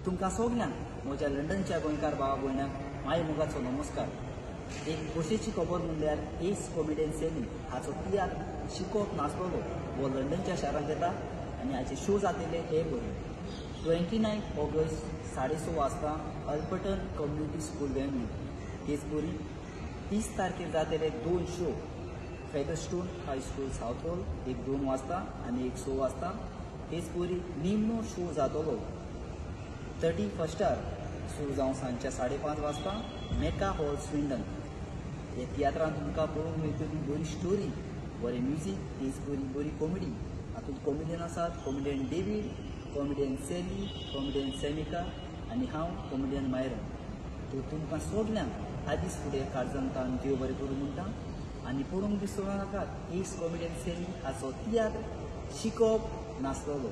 तुमकां सगल्यांक म्हज्या लंडनच्या गोंयकार भावा भयणांक माय मोगाचो नमस्कार. एक खोशयेची खबर म्हणल्यार एस कॉमेडियन सॅली हाचो तियात्र शिकोवप नासलेलो हो लंडनच्या शारांत येता आनी हाचे शो जातले हे बरे 29 ऑगस्ट 6:30 वाजता अल्बर्टन कम्युनिटी स्कूल वेम्बली. तेच बरी 30 तारखेर जातले 2 show Featherstone high school Southall, एक 2 वाजता आनी एक 6 वाजता. तेच बरी निमणो शो जातलो 31 सुरू जावन सांजच्या 5:30 वाजता मेका हॉल स्विंडन. हे तियात्रांत तुमकां पळोवंक मेळटली बरी स्टोरी, बरें म्युजीक, तेच बरी बरी कॉमेडी. हातूंत कॉमेडियन आसात comedian David, comedian Sally, comedian Samika आनी हांव कॉमेडियन मायरन. तर तुमकां सगल्यांक आदींच फुडें काळजांत देव बरें करूं म्हणटा आनी पळोवंक दिसूं नाकात एस कॉमेडियन सॅली हाचो तियात्र शिकोवप नासलेलो.